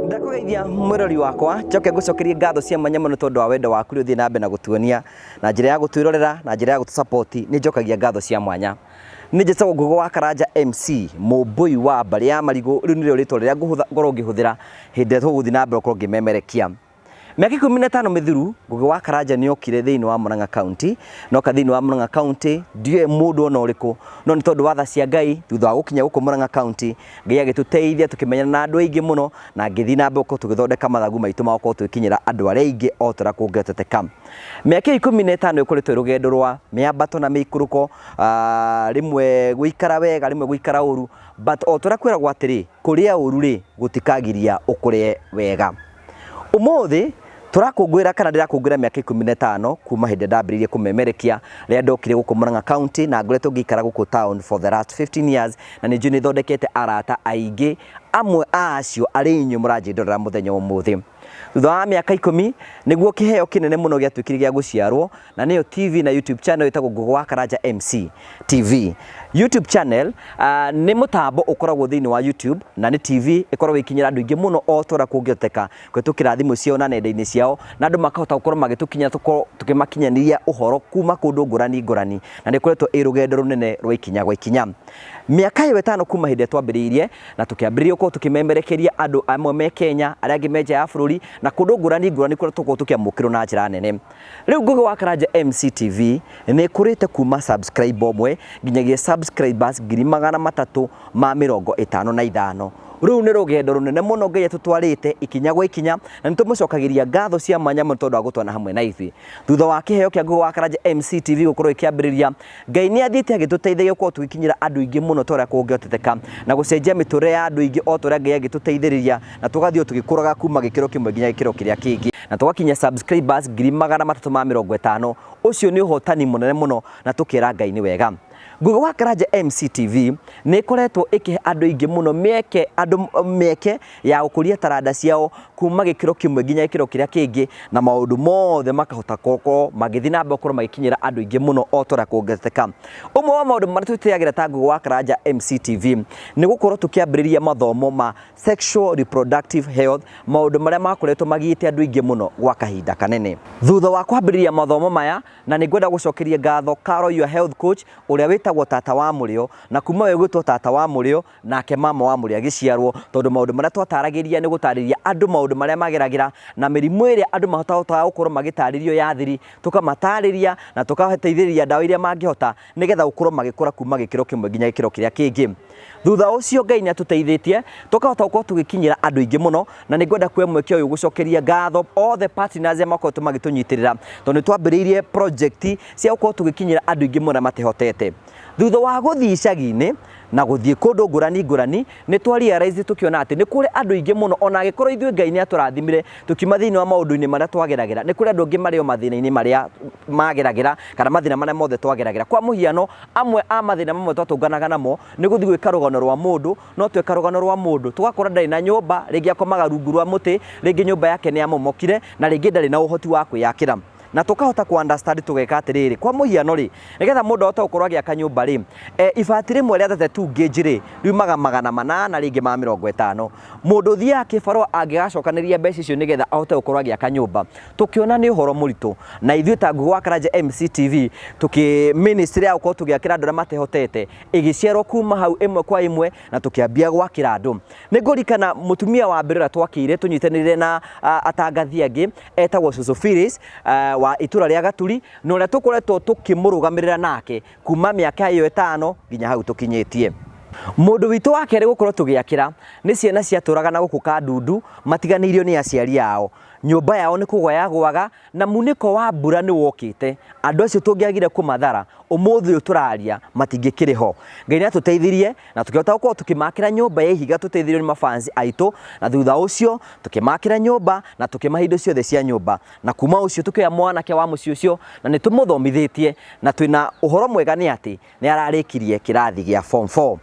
Ndakũgeithia mwĩrori wakwa, njoke ngũcokerie ngatho cia mwanya mũno tondũ wa wendo waku ũrĩa ũthiĩ na mbere na gũtuonia na njĩra ya gũtwĩrorera na njĩra ya gũtũ-support, nĩ njokagia ngatho cia mwanya. Nĩ njĩtagwo Ngũgĩ wa Karanja MC, mũmbũi wa mbarĩ ya marigũ, rĩu nĩrĩo rĩtwa rĩrĩa ngũkorwo ngĩhũthĩra hĩndĩ ĩrĩa tũgũthiĩ na mbere gũkorwo ngĩmemerekia. Mĩaka 15 mĩthiru, Ngũgĩ wa Karanja nĩ okire thĩinĩ wa Murang'a County, na oka thĩinĩ wa Murang'a County, ndioĩ mũndũ ona ũrĩkũ, no nĩ tondũ wa tha cia Ngai, thutha wa gũkinya gũkũ Murang'a County, Ngai agĩtũteithia tũkĩmenyana na andũ aingĩ mũno, na ngĩthiĩ na mbere gũkorwo tũgĩthondeka mathagu maitũ ma gũkorwo tũgĩkinyĩra andũ arĩa aingĩ o ta ũrĩa kũngĩhoteteka. Mĩaka ĩyo 15 ĩkoretwo ĩ rũgendo rwa mĩambato na mĩikũrũko, rĩmwe gũikara wega, rĩmwe gũikara ũru, but o ta ũrĩa kwĩragwo atĩrĩ, kũrĩa ũru rĩ, gũtikagiria ũkũrĩe wega. Ũmũthĩ tũrakũngũĩra kana ndĩrakũngũĩra mĩaka 15 kuma hĩndĩ ĩrĩa ndambĩrĩirie kũmemerekia rĩrĩa ndokire gũkũ Murang'a County na ngoretwo ngĩikara gũkũ town for the last 15 years na nĩ njũĩ nĩ thondekete arata aingĩ amwe a acio arĩ inyuĩ mũranjĩndorera mũthenya wa ũmũthĩ. Thutha wa mĩaka 10 nĩguo kĩheo kĩnene mũno gĩatuĩkire gĩa gũciarwo na nĩyo TV na YouTube channel ĩtagwo Ngũgĩ wa Karanja MC TV. YouTube channel nĩ mũtambo ũkoragwo thĩinĩ wa YouTube na nĩ TV ĩkoragwo ĩkinyĩra andũ aingĩ mũno o ta ũrĩa kũngĩhoteka kũhĩtũkĩra thimũ ciao na nenda-inĩ ciao na andũ makahota gũkorwo magĩtũkinyĩra tũkorwo tũkĩmakinyanĩria ũhoro kuma kũndũ ngũrani ngũrani na nĩ ĩkoretwo ĩ rũgendo rũnene rwa ikinya gwa ikinya. Mĩaka ĩyo ĩtano kuma hĩndĩ ĩrĩa twambĩrĩirie na tũkĩambĩrĩria gũkorwo tũkĩmemerekeria andũ amwe me Kenya, arĩa angĩ me nja ya bũrũri na kũndũ ngũrani ngũrani kũrĩa tũkoragwo tũkĩamũkĩrwo na njĩra nene. Rĩu Ngũgĩ wa Karanja MCTV nĩ ĩkũrĩte kuma subscriber ũmwe nginyagia subscribers 355,000. Rũu nĩ rũgendo rũnene mũno Ngai atũtwarĩte ikinya gwa ikinya na nĩ tũmũcokagĩria ngatho cia mwanya mũno tondũ wa gũtwana hamwe na ithuĩ. Thutha wa kĩheo kĩa Ngũgĩ wa Karanja MCTV gũkorwo gĩkĩambĩrĩria, Ngai nĩ athiĩte agĩtũteithagia gũkorwo tũgĩkinyĩra andũ aingĩ mũno ta ũrĩa kũngĩhoteteka na gũcenjia mĩtũrĩre ya andũ aingĩ o ta ũrĩa Ngai angĩtũteithĩrĩria na tũgathiĩ o tũgĩkũraga kuma gĩkĩro kĩmwe nginya gĩkĩro kĩrĩa kĩngĩ na tũgakinya subscribers 350,000. Ũcio nĩ ũhotani mũnene mũno na tũkera Ngai nĩ wega. Ngũgĩ wa Karanja MCTV nĩ ĩkoretwo ĩkĩhe andũ aingĩ mũno mĩeke andũ mĩeke ya gũkũria taranda ciao kuma gĩkĩro kĩmwe nginya gĩkĩro kĩrĩa kĩngĩ na maũndũ mothe makahota gũkorwo magĩthiĩ na mbere gũkorwo magĩkinyĩra andũ aingĩ mũno o ta ũrĩa kũngĩhoteka. Ũmwe wa maũndũ marĩa twĩtĩyagĩra ta Ngũgĩ wa Karanja MCTV nĩ gũkorwo tũkĩambĩrĩria mathomo ma sexual reproductive health, maũndũ marĩa makoretwo magiĩte andũ aingĩ mũno gwa kahinda kanene. Thutha wa kwambĩrĩria mathomo maya, na nĩ ngwenda gũcokeria ngatho Carol your health coach ũrĩa wĩtagwo tata wa mũrĩo, na kuma we gwĩtwo tata wa mũrĩo nake mama wa mũrĩo agĩciarwo, tondũ maũndũ marĩa twataragĩria nĩ gũtarĩria andũ maũndũ marĩa mageragĩra na mĩrimũ ĩrĩa andũ matahotaga gũkorwo magĩtarĩrio ya thiri, tũkamatarĩria na tũkateithĩrĩria ndawa iria mangĩhota nĩgetha gũkorwo magĩkũra kuma gĩkĩro kĩmwe nginya gĩkĩro kĩrĩa kĩngĩ. Thutha ũcio Ngai nĩ atũteithĩtie tũkahota gũkorwo tũgĩkinyĩra andũ aingĩ mũno na nĩ ngwenda kuoya mweke ũyũ gũcokeria ngatho othe partners arĩa makoretwo magĩtũnyitĩrĩra tondũ nĩ twambĩrĩirie project cia gũkorwo tũgĩkinyĩra andũ aingĩ mũno matehotete. Thutha wa gũthiĩ icagi-inĩ na gũthiĩ kũndũ ngũrani ngũrani nĩ twa realize tũkĩona atĩ nĩ kũrĩ andũ aingĩ mũno ona angĩkorwo ithuĩ Ngai nĩ atũrathimire tũkiuma thĩinĩ wa maũndũ-inĩ marĩa twageragĩra, nĩ kũrĩ andũ angĩ marĩ o mathĩna-inĩ marĩa mageragĩra kana mathĩna marĩa mothe twageragĩra. Kwa mũhiano, amwe a mathĩna mamwe twatũnganaga namo nĩ gũthiĩ gwĩka rũgano rwa mũndũ, no tweka rũgano rwa mũndũ tũgakora ndarĩ na nyũmba, rĩngĩ akomaga rungu rwa mũtĩ, rĩngĩ nyũmba yake nĩ yamomokire na rĩngĩ ndarĩ na ũhoti wa kwĩyakĩra. Na tũkahota kũ understand tũgeka atĩrĩrĩ, kwa mũhiano rĩ, nĩgetha mũndũ ahote gũkorwo agĩaka nyũmba rĩ, ibati rĩmwe rĩa 32 gauge rĩ, riumaga 800 rĩngĩ ma 50. Mũndũ ũthiaga kĩbarũa angĩgacokanĩrĩria mbeca icio nĩgetha ahote gũkorwo agĩaka nyũmba, tũkĩona nĩ ũhoro mũritũ. Na ithuĩ ta Ngũgĩ wa Karanja MCTV, tũkĩ ministry ya gũkorwo tũgĩakĩra andũ arĩa matehotete, ĩgĩciarwo kuma hau ĩmwe kwa ĩmwe na tũkĩambia gwakĩra andũ. Nĩ ngũririkana mũtumia wa mbere ũrĩa twakĩire tũnyitanĩire na atangathi angĩ, etagwo Cũcũ Phyllis wa itũra rĩa Gaturi, na ũrĩa tũkoretwo tũkĩmũrũgamĩrĩra nake kuma mĩaka ĩyo ĩtano nginya hau tũkinyĩtie. Mũndũ witũ wa kerĩ gũkorwo tũgĩakĩra nĩ ciana ciatũraga na gũkũ Kandundu matiganĩirio nĩ aciari ao. Nyũmba yao nĩ kũgwa yagũaga na munĩko wa mbura nĩ wokĩte. Andũ acio tũngĩagire kũmathara ũmũthĩ ũyũ tũraria matingĩkĩrĩ ho. Ngai nĩ atũteithirie na tũkĩhota gũkorwo tũkĩmakĩra nyũmba ya ihiga tũteithĩrĩirio nĩ mafans aitũ, na thutha ũcio tũkĩmakĩra nyũmba na tũkĩmahe indo ciothe cia nyũmba. Na kuma ũcio tũkĩoya mwanake wa mũciĩ ũcio na nĩ tũmũthomithĩtie na twĩna ũhoro mwega nĩ atĩ nĩ ararĩkirie kĩrathi gĩa form 4.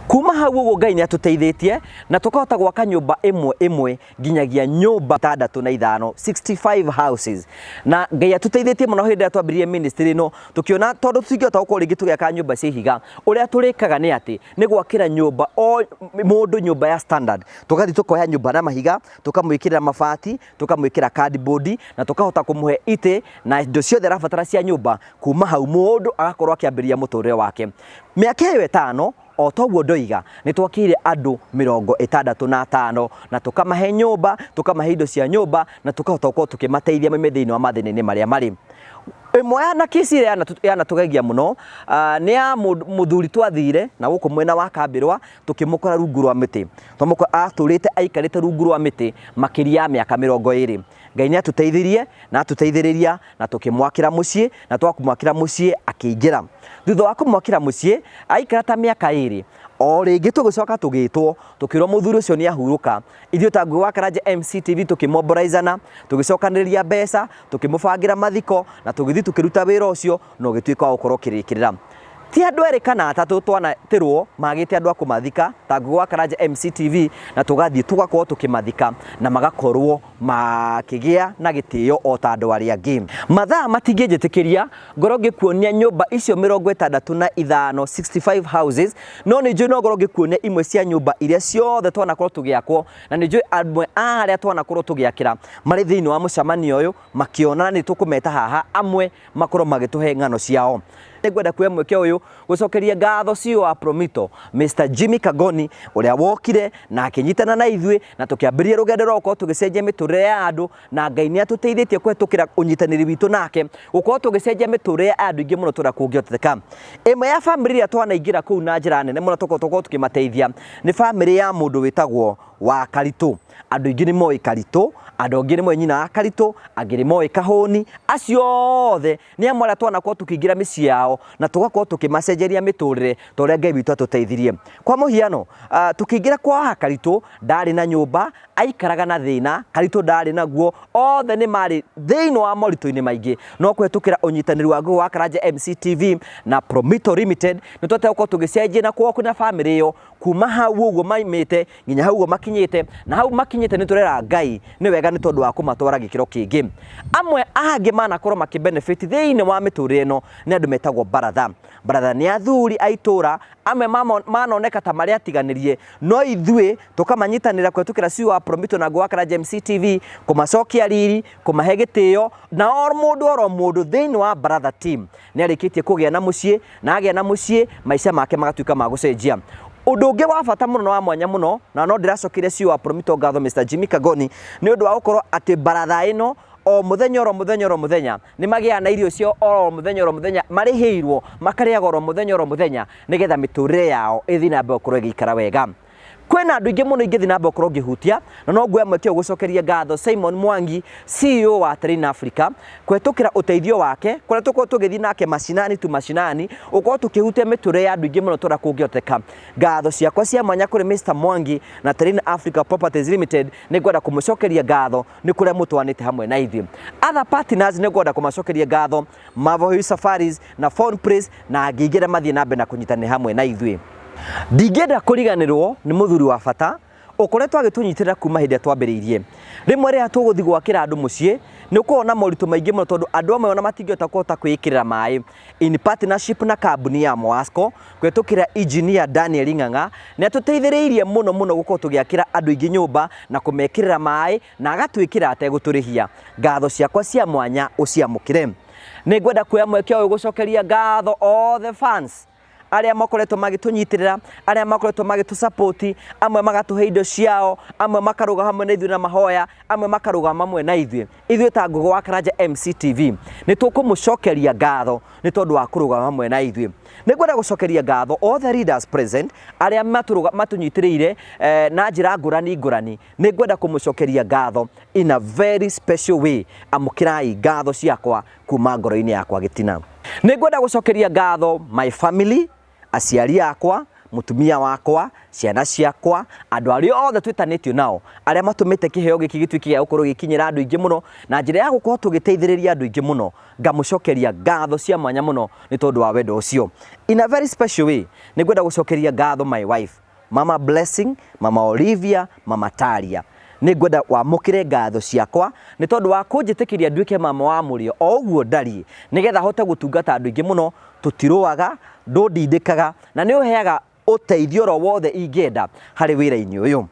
Kuma hau ũguo Ngai nĩ atũteithĩtie na tũkahota gwaka nyũmba ĩmwe ĩmwe nginyagia nyũmba 65, 65 houses. Na Ngai atũteithĩtie mũno hĩndĩ ĩrĩa twambĩrĩirie ministry ĩno, tũkĩona tondũ tũtingĩhota gũkorwo rĩngĩ tũgĩaka nyũmba cia ihiga, ũrĩa tũrĩkaga nĩ atĩ nĩ gwakĩra nyũmba o mũndũ nyũmba ya standard. Tũgathiĩ tũkoya nyũmba na mahiga, tũkamwĩkĩrĩra mabati, tũkamwĩkĩra cardboard na tũkahota kũmũhe itĩ na indo ciothe arabatara cia nyũmba. Kuma hau mũndũ agakorwo akĩambĩrĩria mũtũrĩre wake. Mĩaka ĩyo ĩtano o toguo ndoiga nĩ twakĩire andũ 65 na tũkamahe nyũmba, tũkamahe indo cia nyũmba na tũkahota gũkorwo tũkĩmateithia maume thĩinĩ wa mathĩna-inĩ marĩa marĩ. Ĩmwe ya na kesi ĩrĩa yanatũgegia mũno nĩ ya mũthuri twathire na gũkũ mwena wa Kambĩrwa tũkĩmũkora rungu rwa mĩtĩ. Twamũkora atũrĩte aikarĩte rungu rwa mĩtĩ makĩria ya mĩaka 20. Ngai nĩ atũteithirie na atũteithĩrĩria na tũkĩmwakĩra mũciĩ na twamwakĩra mũciĩ akĩingĩra. Thutha wa kũmwakĩra mũciĩ aikara ta mĩaka ĩrĩ, o rĩngĩ tũgĩcoka tũgĩtwo tũkĩrwo mũthuri ũcio nĩ ahurũka. Ithuĩ ta Ngũgĩ wa Karanja MCTV tũkĩmomboraizana, tũgĩcokanĩrĩria mbeca, tũkĩmũbangĩra mathiko na tũgĩthiĩ tũkĩruta wĩra ũcio na ũgĩtuĩka wa gũkorwo ũkĩrĩkĩrĩra. Ti andũ erĩ kana atatũ twanatĩrwo magĩte andũ a kũmathika ta Ngũgĩ wa Karanja MCTV na tũgathiĩ tũgakorwo tũkĩmathika na magakorwo makĩgĩa na gĩtĩo o ta andũ arĩa angĩ. Mathaa matingĩnjĩtĩkĩria ngorwo ngĩkuonia nyũmba icio 65, 65 houses, no nĩ njũĩ no ngorwo ngĩkuonia imwe cia nyũmba iria ciothe twanakorwo tũgĩakwo, na nĩ njũĩ amwe a arĩa twanakorwo tũgĩakĩra marĩ thĩinĩ wa mũcemanio ũyũ makĩona na nĩ tũkũmeta haha amwe makorwo magĩtũhe ng'ano ciao. Nĩngwenda kuoya mweke ũyũ gũcokeria ngatho CEO wa Promito Mr Jimmy Kagoni ũrĩa wokire na akĩnyitana na ithuĩ na tũkĩambĩrĩria rũgendo rwa gũkorwo tũgĩcenjia mĩtũrĩre ya andũ, na Ngai nĩ atũteithĩtie kũhetũkĩra ũnyitanĩri witũ nake gũkorwo tũgĩcenjia mĩtũrĩre ya andũ aingĩ mũno tũrĩa kũngĩhoteka. Ĩmwe ya bamĩrĩ iria twanaingĩra kũu na njĩra nene mũno tũkorwo tũkĩmateithia nĩ bamĩrĩ ya mũndũ wĩtagwo wa Karitũ. Andũ aingĩ nĩ moĩ Karitũ, andũ angĩ nĩ moĩ nyina wa Karitũ, angĩ nĩ moĩ Kahũni, acio othe nĩ amwe arĩa twanakorwo tũkĩingĩra mĩciĩ yao na tũgakorwo tũkĩmacenjeria mĩtũrĩre ta ũrĩa Ngai witũ atũteithirie. Kwa mũhiano, tũkĩingĩra kwa wa Karitũ ndarĩ na nyũmba, aikaraga na thĩna, Karitũ ndarĩ naguo, othe nĩ marĩ thĩinĩ wa moritũ-inĩ maingĩ, no kũhetũkĩra ũnyitanĩri wa Ngũgĩ wa Karanja MCTV na Promito Limited nĩ twahotire gũkorwo tũgĩcenjia na kwao na bamĩrĩ ĩyo kuma hau ũguo maimĩte nginya hau ũguo makinyĩte, na hau makinyĩte nĩ tũrera Ngai nĩ wega nĩ tondũ wa kũmatwara gĩkĩro kĩngĩ. Amwe angĩ manakorwo makĩ benefit thĩinĩ wa mĩtũrĩre ĩno nĩ andũ metagwo baratha. Baratha nĩ athuri a itũra, amwe manoneka ta marĩ atiganĩrie, no ithuĩ tũkamanyitanĩra kũhetũkĩra CEO wa Promito na Ngũgĩ wa Karanja MCTV, kũmacokia riri, kũmahe gĩtĩo, na o mũndũ oro mũndũ thĩinĩ wa baratha team nĩ arĩkĩtie kũgĩa na mũciĩ, na agĩa na mũciĩ maica make magatuĩka ma gũcenjia. Ũndũ ũngĩ wa bata mũno na wa mwanya mũno, na no ndĩracokeria CEO wa Promito ngatho Mr Jimmy Kagoni nĩ ũndũ wa gũkorwo atĩ baratha ĩno o mũthenya oro mũthenya oro mũthenya nĩ magĩaga na irio ciao oro mũthenya oro mũthenya, marĩhĩirwo makarĩaga oro mũthenya oro mũthenya nĩgetha mĩtũrĩre yao ĩthiĩ na mbere gũkorwo ĩgĩikara wega. Kwĩna andũ aingĩ mũno ingĩthiĩ na mbere gũkorwo ngĩhutia, na no nguoya mweke ũyũ gũcokeria ngatho Simon Mwangi, CEO wa Terrain Africa, kũhetũkĩra ũteithio wake, kũrĩa tũkoragwo tũgĩthiĩ nake macinani tu macinani, gũkorwo tũkĩhutia mĩtũrĩre ya andũ aingĩ mũno ta ũrĩa kũngĩhoteka. Ngatho ciakwa cia mwanya kũrĩ Mister Mwangi na Terrain Africa Properties Limited, nĩ ngwenda kũmũcokeria ngatho nĩ kũrĩa mũtwanĩte hamwe na ithuĩ. Other partners nĩ ngwenda kũmacokeria ngatho, Marvel Hill Safaris na Phone Place na angĩ aingĩ arĩa mathiĩ na mbere na kũnyitanĩra hamwe na ithuĩ. Ndingĩenda kũriganĩrwo nĩ mũthuri wa bata ũkoretwo agĩtũnyitĩrĩra kuma hĩndĩ ĩrĩa twambĩrĩirie. Rĩmwe rĩrĩa tũgũthiĩ gwakĩra andũ mũciĩ nĩ ũkoragwo na moritũ maingĩ mũno tondũ andũ amwe ona matingĩhota kũhota kwĩĩkĩrĩra maĩ. In partnership na kambuni ya Moasco kũhetũkĩra engineer Daniel Ng'ang'a nĩ atũteithĩrĩirie mũno mũno gũkorwo tũgĩakĩra andũ aingĩ nyũmba na kũmekĩrĩra maĩ na agatwĩkĩra ategũtũrĩhia. Ngatho ciakwa cia mwanya ũciamũkĩre. Nĩ ngwenda kuoya mweke ũyũ gũcokeria ngatho all the fans arĩa makoretwo magĩtũnyitĩrĩra, arĩa makoretwo magĩtũ amwe magatũhe indo ciao, amwe makarũga hamwe na ithuĩ na mahoya, amwe makarũgama hamwe na ithuĩ. Ithuĩ ta Ngũgĩ wa Karanja MCTV nĩ tũkũmũcokeria ngatho nĩ tondũ wa kũrũgama hamwe na ithuĩ. Nĩ ngwenda gũcokeria ngatho all the leaders present arĩa matũnyitĩrĩire na njĩra ngũrani ngũrani. Nĩ ngwenda kũmũcokeria ngatho in a very special way. Amũkĩrai ngatho ciakwa kuma ngoro-inĩ yakwa gĩtina. Nĩ ngwenda gũcokeria ngatho my family, aciari akwa, Mũtumia wakwa, ciana ciakwa, andũ arĩa othe twĩtanĩtio nao, arĩa matũmĩte kĩheo gĩkĩ gĩtuĩke gĩa gũkorwo gĩkinyĩra andũ aingĩ mũno, na njĩra ya gũkorwo tũgĩteithĩrĩria andũ aingĩ mũno, ngamũcokeria ngatho cia mwanya mũno nĩ tondũ wa wendo ũcio. In a very special way, nĩ ngwenda gũcokeria ngatho my wife, Mama Blessing, Mama Olivia, Mama Taria. Nĩ ngwenda wamũkĩre ngatho ciakwa nĩ tondũ wa kũnjĩtĩkĩria nduĩke mama wa mũrĩo o ũguo ndariĩ, nĩgetha hote gũtungata andũ aingĩ mũno, tũtirũaga, ndũndindĩkaga, na nĩ ũheaga ũteithio oro wothe ingĩenda harĩ wĩra-inĩ ũyũ.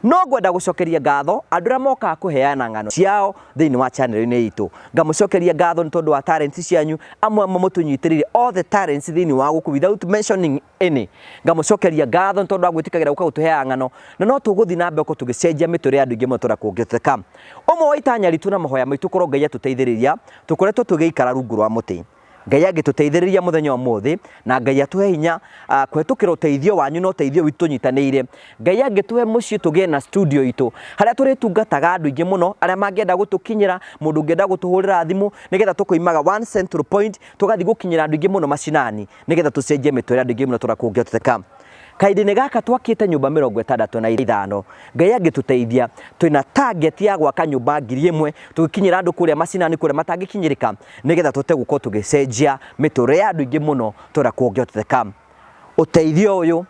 No ngwenda gũcokeria ngatho andũ arĩa mokaga kũheana ng'ano ciao thĩinĩ wa channel-inĩ itũ. Ngamũcokeria ngatho nĩ tondũ wa talents cianyu, amwe mũtũnyitĩrĩire all the talents thĩinĩ wa gũkũ without mentioning any. Ngamũcokeria ngatho nĩ tondũ wa gwĩtĩkagĩra gũka gũtũheaga ng'ano, na no tũgũthiĩ na mbere gũkorwo tũgĩcenjia mĩtũrĩre ya andũ aingĩ mũno tũrĩa kũngĩhoteka. Ũmwe wa itanya ritũ na mahoya maitũ korwo Ngai atũteithĩrĩria, tũkoretwo tũgĩikara rungu rwa mũtĩ. Ngai angĩtũteithĩrĩria mũthenya wa ũmũthĩ na Ngai atũhe hinya kũhetũkĩra ũteithio wanyu na ũteithio witũ tũnyitanĩire, Ngai angĩtũhe mũciĩ tũgĩe na studio itũ harĩa tũrĩtungataga andũ aingĩ mũno arĩa mangĩenda gũtũkinyĩra, mũndũ ũngĩenda gũtũhũrĩra thimũ nĩgetha tũkoimaga one central point tũgathiĩ gũkinyĩra andũ aingĩ mũno macinani nĩgetha tũcenjie mĩtũrĩre ya andũ aingĩ mũno tũrĩa kũngĩhoteka. Kahinda-inĩ gaka twakĩte nyũmba 65, Ngai angĩtũteithia twĩna target ya gwaka nyũmba 1000 tũgĩkinyĩra andũ kũrĩa macinani kũrĩa matangĩkinyĩrĩka nĩgetha tũhote gũkorwo tũgĩcenjia mĩtũrĩre ya andũ aingĩ mũno tũrĩa kũngĩhoteka. Ũteithio ũyũ,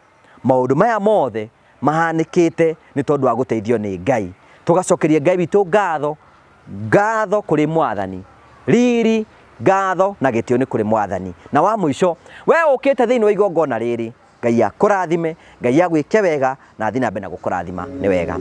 maũndũ maya mothe mahanĩkĩte nĩ tondũ wa gũteithio nĩ Ngai. Tũgacokeria Ngai witũ ngatho, ngatho kũrĩ Mwathani, riri, ngatho na gĩtĩo nĩ kũrĩ Mwathani. Na wa mũico, we ũkĩte thĩinĩ wa igongona rĩrĩ, Ngai akũrathime, Ngai agwĩke wega na athiĩ na mbere na gũkũrathima. Nĩ wega.